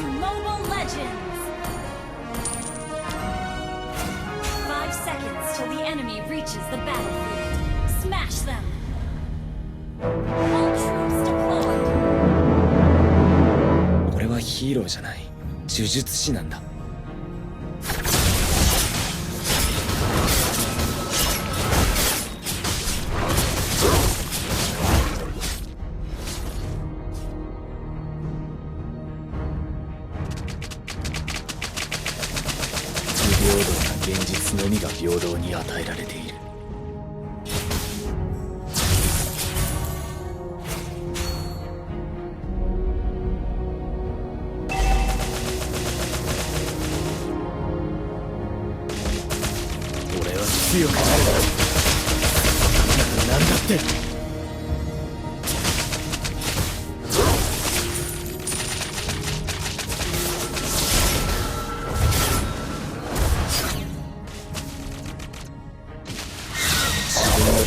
to Mobile Legends! 5 seconds till the enemy reaches the battlefield. Smash them! All troops deployed! 俺はヒーローじゃない。呪術師なんだ。不平等な現実のみが平等に与えられている。俺は強くなる。なんだって。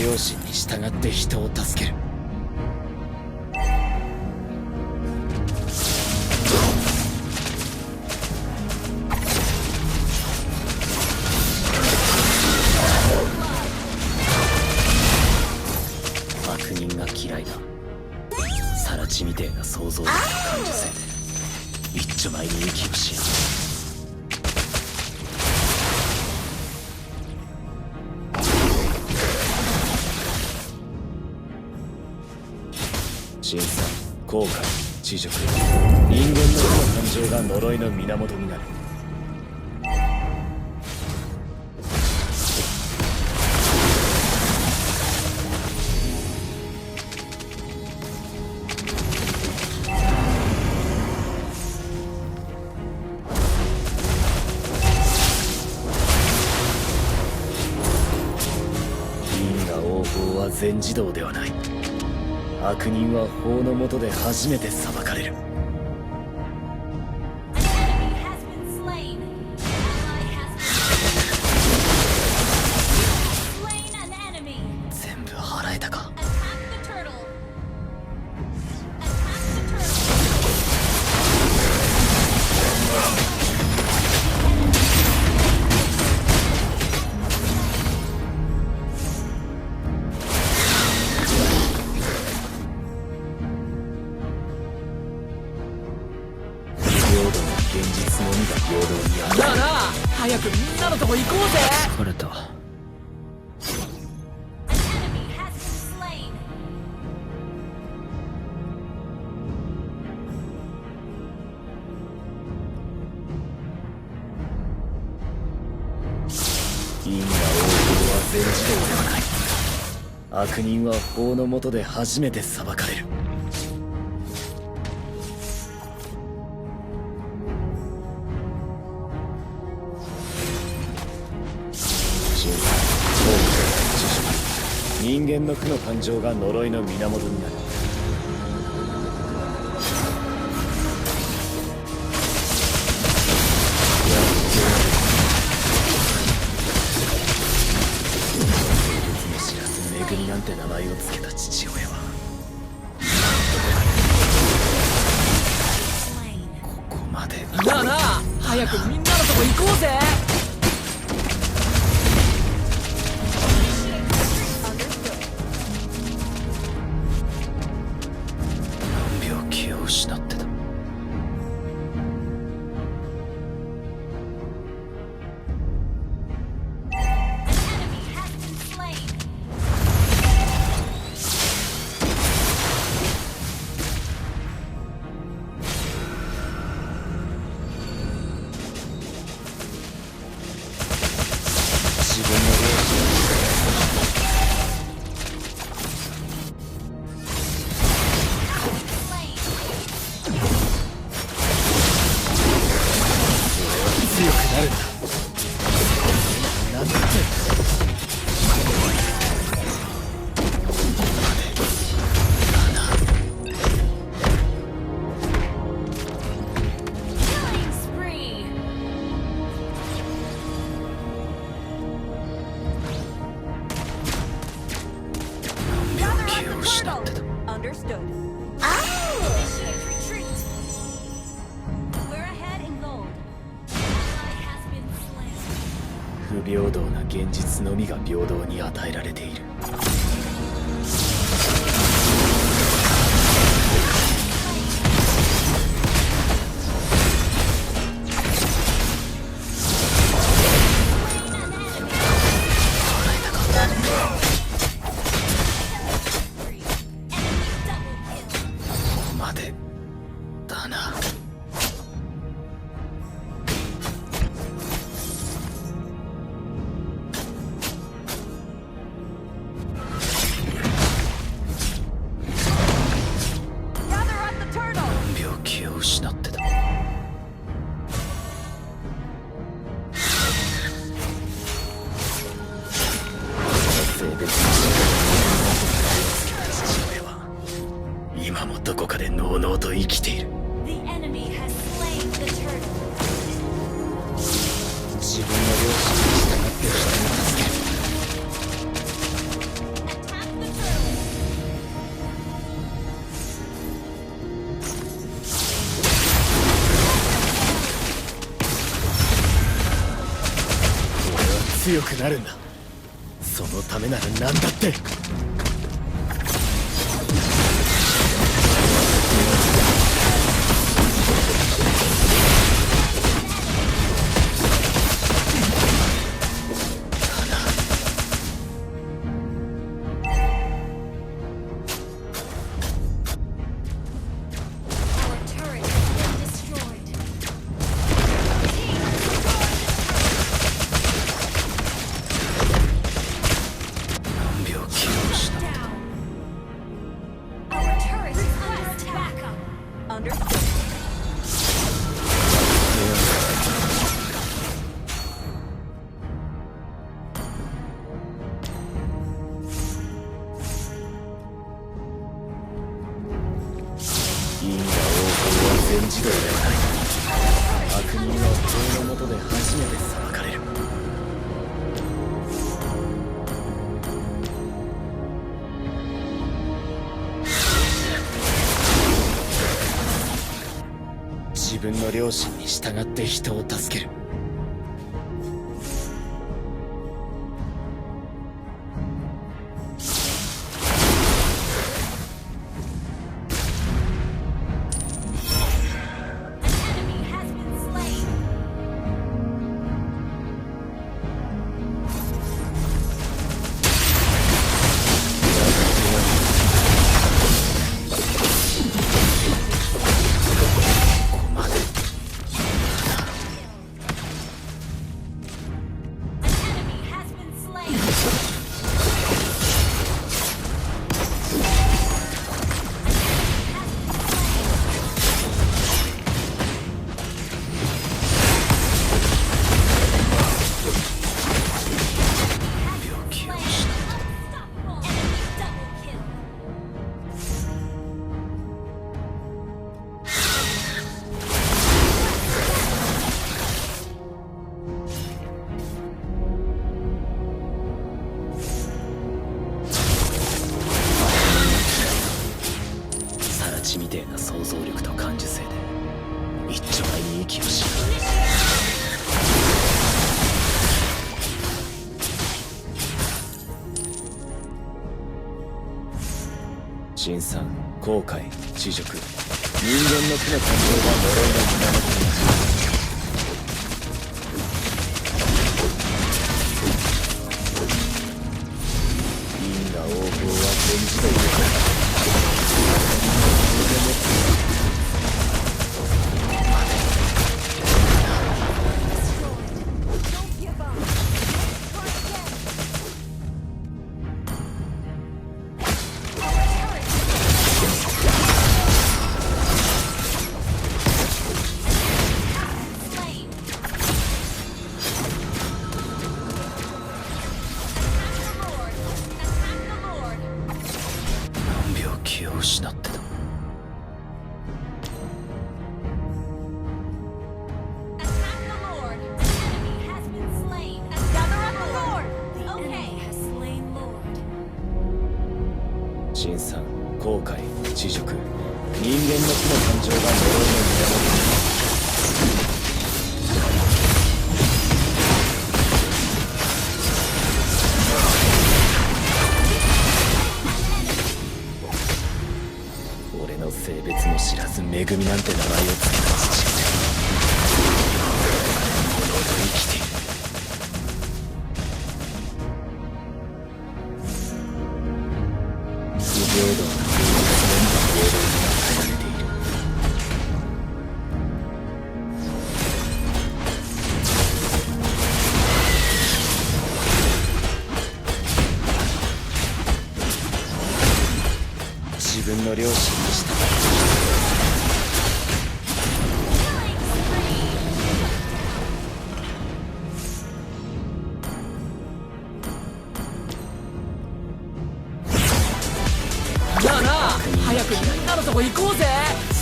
両親に従って人を助ける。悪人が嫌いだ。更地みてえな想像力の感受性で一丁前に息をしよう。審査、後悔、恥辱、人間の負の感情が呪いの源になる。因果応報は全自動ではない。悪人は法の下で初めて裁かれる。全部払えたか。現実のみが平等にある。なあなあ、早くみんなのとこ行こうぜ。疲れた。因果応報は全自動ではない。悪人は法の下で初めて裁かれる。人間の負の感情が呪いの源になる。知らずめぐみなんて名前を付けた父親はここまで。なあなあ、早くみんなのとこ行こうぜ。失ってた。自分の両強くなるんだ。なんだって。失ってた。Understood. Oh! Initiate retreat. We're 不平等な現実のみが平等に与えられている。までだな。病気を失ってた。性別の父親は今もどこかでのうのうと生きている。 The enemy has slain the turtle. 自分の両親に従って人を助ける。 Attack the turtle. 俺は強くなるんだ。そのためなら何だって。Our turret has been destroyed. Team has 病気を失った。 down. Our turret request backup. Understood. 因果応報は全自動ではない。悪人は法の下で初めて裁かれる。自分の良心に従って人を助ける。An enemy has been slain. ここまで。 An enemy has been slain. 病気を失った。 Unstoppable. Enemy double kill. サラチみてえな想像力と感受性で一丁前に息をし、辛酸、後悔、恥辱、人間の負の感情が呪いの源になる。因果応報は全自動ではない。 Don't give up. Try again. Our turret slain. Attack the Lord. Attack the Lord. 病気を失ってた。 Attack the Lord. Enemy has been slain. Gather up the Lord. The enemy has slain Lord. 辛酸、後悔、恥辱、人間の負の感情が呪いの源になる。恵みなんて名前をつけた父親物と生きている。不平等な現実のみが平等に与えられている。自分の良心に従う。じゃあな、早くみんなのとこ行こうぜ。さ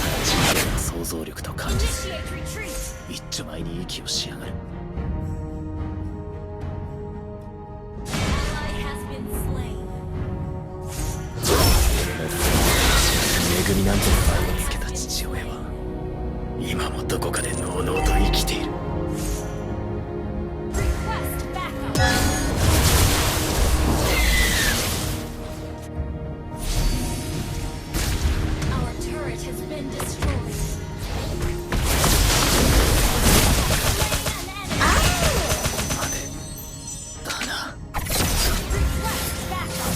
ら地味な想像力と感じす Initiate retreat. 一丁前に息をしやがる。 Ally has been slain. 恵みなんて名前をつけた父親は今もどこかでのうのうと生きている。 Request backup. Our turret has been destroyed. Slain an enemy. までだな。 Request backup.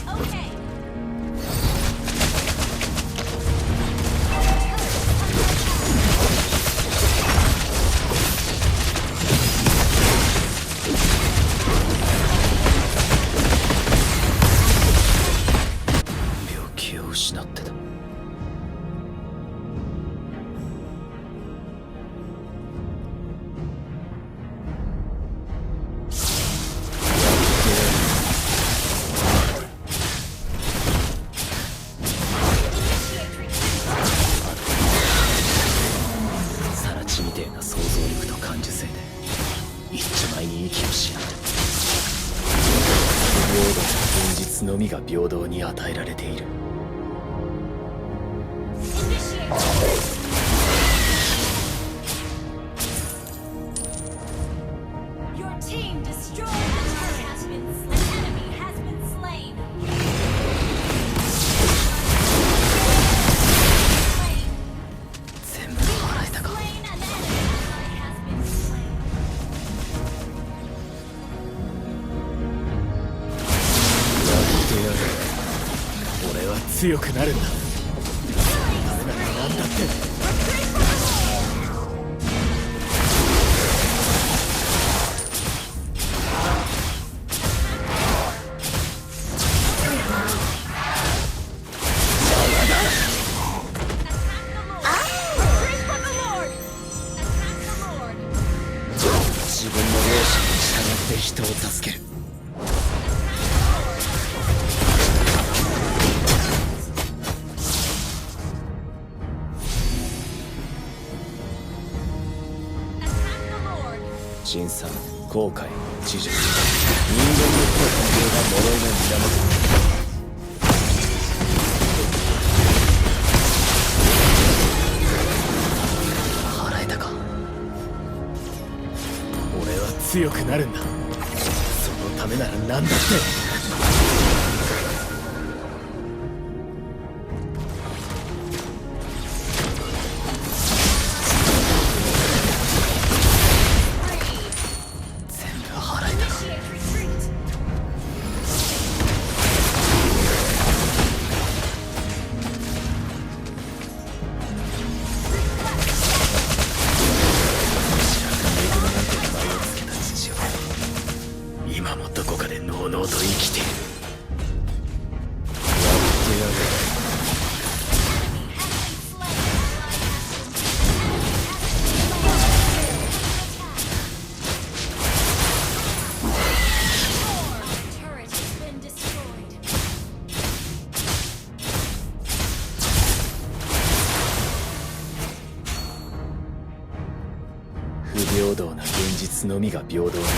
Okay.「病気を失ってた」。さら地みてえな想像力と感受性で一丁前に息をしやがる。不平等な現実のみが平等に与えられている。 Initiate. Your team destroyed. An enemy has been slain. An enemy has been slain. Slain. 全部払えたか。 Slain an enemy. Ally has been slain. やってやる。俺は強くなるんだ。ダメならなんだって。 Retreat from the Lord. Attack the Lord. 自分の良心に従って人を助ける。 Attack the Lord. 神さん、後悔、知女。人間の声だけが呪いの源。払えたか。俺は強くなるんだ。そのためなら何だって。 全部払えたか。 Initiate retreat.知らずに恵みなんて名前をつけた父親は今もどこかでのうのうと生きている。やってやる。 Turret has been destroyed. 不平等な現実のみが平等に与えられている。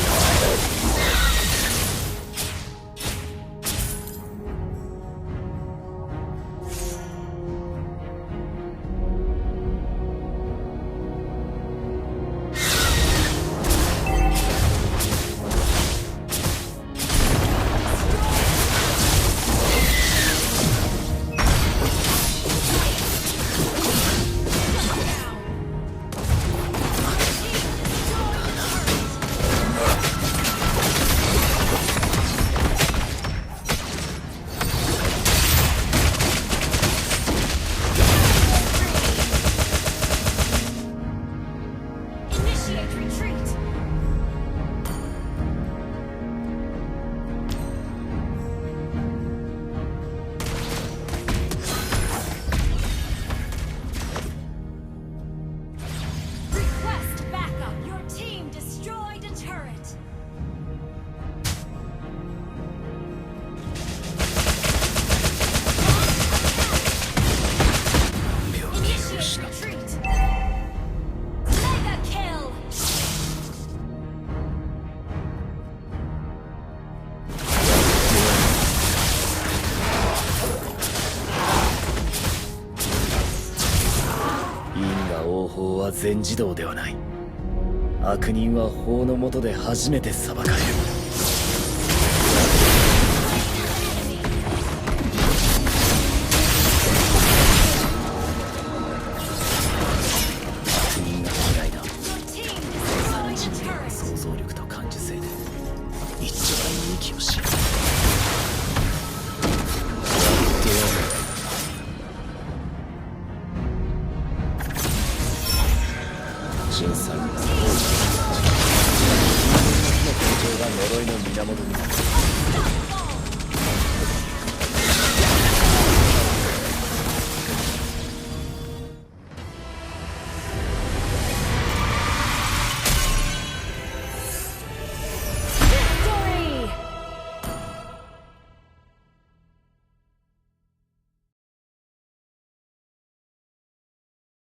法は全自動ではない。悪人は法の下で初めて裁かれる。悪人が嫌いだ。 Your team destroyed the turret. 想像力と感受性で一丁前に息をしやってやる。新さんが王者の登場が呪いの源になる。